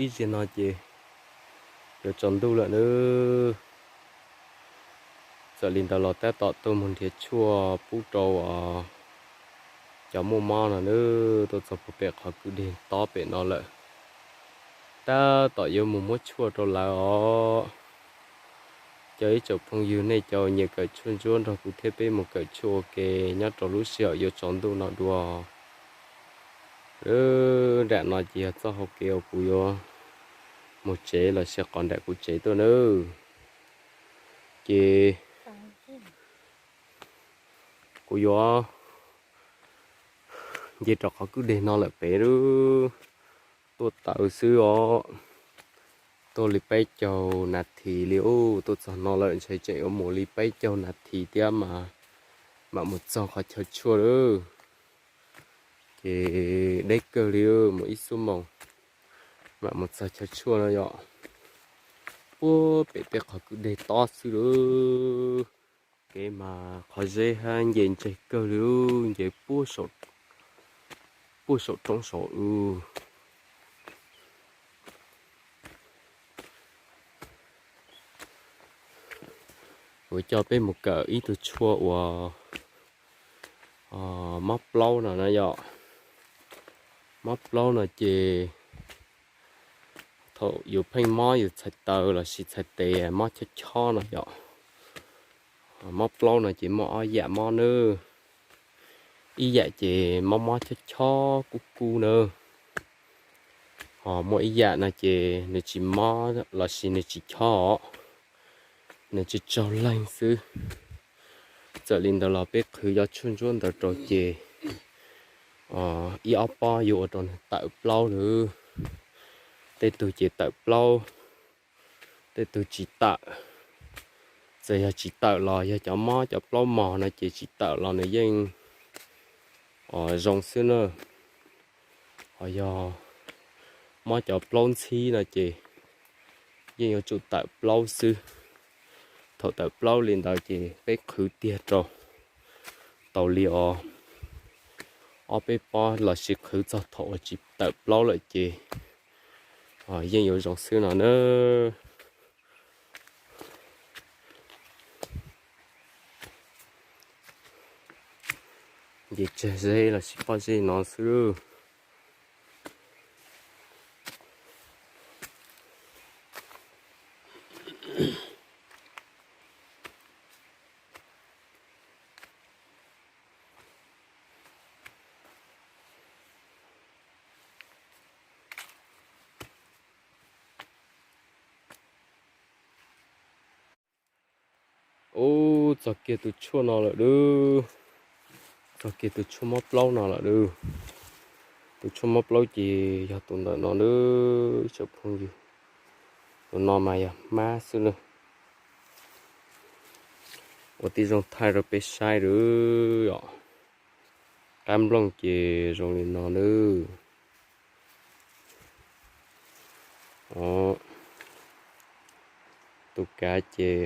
ib zaug no ces yuav tsaus ntuj lawm nawb. Txawm li ntawd los tab tom tuaj mus nrhiav tshuaj pub rau cov muaj mob no nawb. Tuaj txog puag pem qhov kwj deg tob pem no lawm, tab tom yuav mus muab tshuaj rau lawv os. Cov ib tsoom phooj ywg nej cov nyiam kawm tshuaj ntsuab nrog kuv thiab peb mus kawm tshuaj ua ke nyob rau lub sij hawm yuav tsaus ntuj no dua. Nram no ces yog txoj hau kev uas kuv yuav mus tsev los sis qhov nram kuv tsev tuaj nawb. Ces kuv yuav nce rau qhov kwj deg no lawm pem lub, tuaj tawm xwb os. Tuaj li peb caug nas this li ub, tuaj txog no lawm ntshe tseem yuav mus li peb caug nas this thiab mas mam mus txog qhov chaw tshuaj lawm. Ces deb kawg li, mus ib xuab moos mam mus txog chaw tshuaj no yom. Puag pem tej qhov kwj deg tob xwb lawm. Kev mas qhov zeb hab nce ntseg kawg li, nce puag saum roob saud. Kuv coj peb mus kawm ib tug tshuaj uas mob plaub no na yom. Mob plaub no ces thaum yus pheej mob yus txhais taw los sis txhais tes mob chob chob no yom. Mob plaub no ces muaj ob yam mob nawb. Ib yam ces mob mob chob chob kub kub nawb. Ho muaj ib yam no ces nws tsis mob los sis nws tsis chob os, nws tsis tsaug leeg xwb. Txawm li ntawd los peb qhwv cov tshuaj ntsuab ntawd rau ces ib ob pob yuav ua rau nws tawm plaub lawm. Tej tug ces tawm plaub, tej tug tsis tawm. Txawm yog tsis tawm los yog cov mob cov plaub mos no ces tsis tawm los nws yeej zoo xwb na. Ho yog mob cov plaub ntxhib no ces yeej yuav tsum tawm plaub xwb. Thaum tawm plaub li ntawd ces peb qhwv tiag rau tau li os ob peb pob los sis qhwv txog thaum uas tsis tawm plaub lawm ces yeej yuav zoo xwb no na. Nce tseg zeb los sis pob zeb no xwb. Ub, txog kiag tus tshuaj no lawm lauj. Txog kiag tus tshuaj mob plaub no lawm lauj. Tus tshuaj mob plaub ces yog tus ntawm no nawb tsoom phooj ywg. Tus no mas yog hmab xwb na. Ua tib zoo thaij rau peb saib lauj os. Qab nplooj ces zoo li no nawb. Tus kav ces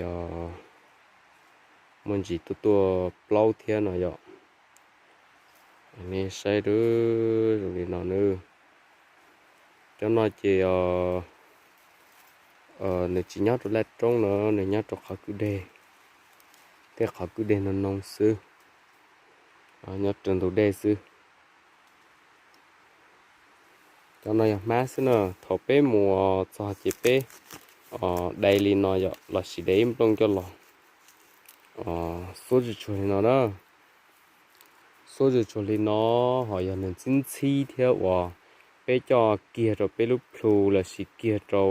muaj ntsis tuaj tuaj plaub thiab no yom. Nej saib lauj, zoo li no nawb. Cov no ces nws tsis nyob rau laj roob no, nws nyob rau qhov kwj deg, tej qhov kwj deg no noo xwb, nyob rau ntug dej xwb. Cov no yog hmab xwb na. Thaum peb mus txog ces peb dai li no yom, los sis dai ib nplooj coj los xuab tsuag tsuag li no na. Xuab tsuag tsuag li no, ho yog nws ntxhib ntxhib thiab uas peb coj kiag rau peb lub plhu los sis kiag rau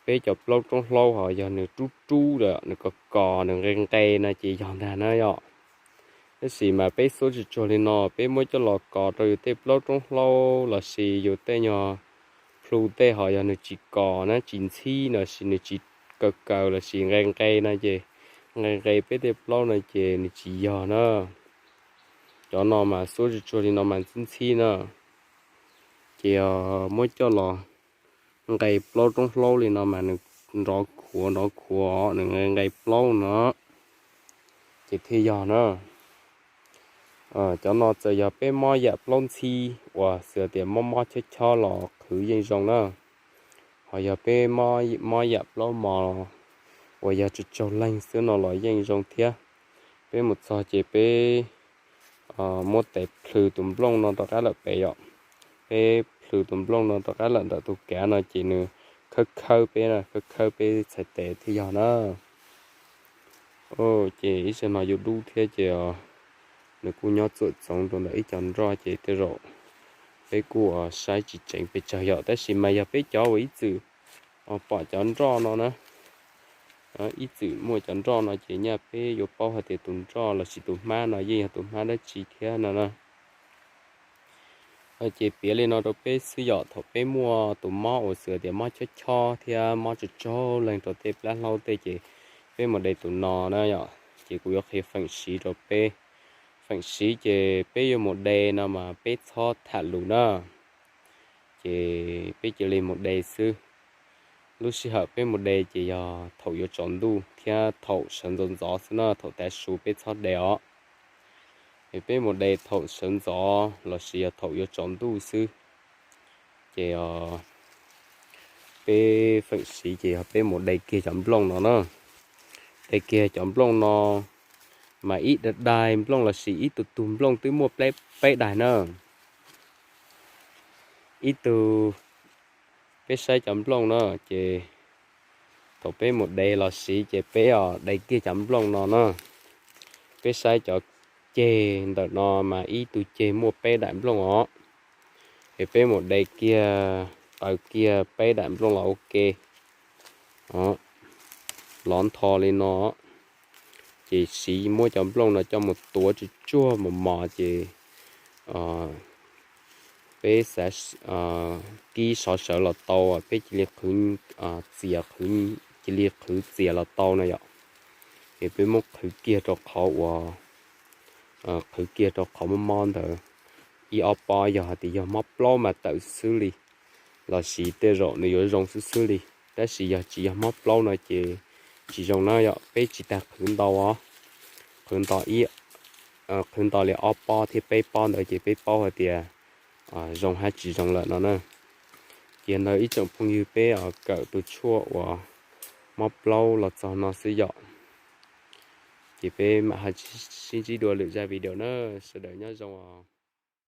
peb cov plaub roob hlaub, ho yog nws rub rub lawm nws kos kos nws nqe nqe no ces yog ntag na yom. Tab sis mas peb xuab tsuag tsuag li no peb muab coj los kos rau yus tej plaub roob hlaub los sis yus tej nyuag plhu tej, ho yog nws tsis kos na, tsis ntxhib los sis nws tsis kaw kaw los sis nqe nqe no ces, nqe nqe peb tej plaub no ces nws tsis yog na. Cov no mas xuab tsuag tsuag li no mas ntxhib ntxhib na. Ces muab coj los nqe plaub roob hlaub li no mas nws nrov khuav nrov khuav, nws nqe nqe plaub no ces thiaj yog na. Cov no txawm yog peb mob yam plaub ntxhib uas xav tias mob mob chob chob los qhwv yeej zoo na. Ho yog peb mob yam plaub mos uas yog tsaug tsaug leeg xwb no los yeej zoo thiab. Peb mus txog ces peb muab tes plhws tus nplooj no rov qab lawm pem yom. Peb plhws tus nplooj no rov qab lawm ntawm tus kav no ces nws khawb khawb peb, khawb khawb peb txhais tes thiaj yog na. Ces ib zaug no yuav dub thiab ces nws kuj nyob txuam txoov rau ntawm ib co nroj ces tej zaum peb kuj saib tsis tseev pes tsawg yom. Tab sis mas yog peb cov uas ib txwm pom cov nroj no na, ib txwm muaj cov nroj no ces nyaj peb yuav paub hais tias tus nroj lossis tus hmab no yeej yog tus hmab dab tsi thiab no na. Ces piav li no rau peb xwb yom, thaum peb muaj tus mob uas xws tias mob chob chob thiab mob tsaug tsaug leeg rau tej plab hlaub tej ces peb mus de tus no na yom. Ces kuv yuav qhia feem siv rau peb. Feem siv ces peb yuav mus de no mas peb txhob tham lus na, ces peb cia li mus de xwb. Lub sij hawm peb mus de ces yog thaum yuav tsaus ntuj thiab thaum sawv ntxov ntxov xwb na, thaum tav su peb txhob de os. Es peb mus de thaum sawv ntxov lossis yog thaum yuav tsaus ntuj xwb. Ces peb feem siv ces yog peb mus de kiag cov nplooj no na. De kiag cov nplooj no mas ib daim daim nplooj lossis ib tug tug nplooj twb muaj peb daim na. Ib tug, peb saib cov nplooj no ces thaum peb mus de los siv ces peb os de kiag cov nplooj no na. Peb saib cov ceg ntawm no mas ib tug ceg muaj peb daim nplooj os. Es peb mus de kiag, qaws kiag peb daim nplooj los ua ke, lov ntho li no. Ces siv muab cov nplooj no coj mus tuav tsuag tsuag mos mos ces peb xav kib sov sawv los tau, peb cia li qhwv, cia li qhwv txias los tau no yom. Es peb muab qhwv kiag rau qhov uas, qhwv kiag rau qhov mob mob ntawd ib ob pob, yog hais tias yog mob plaub mas tawm xwb li, lossis tej zaum nws yuav zoo xwb xwb li. Tab sis yog tsis yog mob plaub no ces tsis zoo na yom. Peb tsis tas qhwv ntau os, qhwv ntau ib, qhwv ntau li ob pob thiab peb pob ntawd ces peb paub hais tias zoo hab tsis zoo lawm no na. Ces ntawd ib tsoom phooj ywg, peb kawm tus tshuaj uas mob plaub los txog no xwb yom. Ces peb mam ho sib ntsib dua lwm zaj video na. Sawv daws nyob zoo os.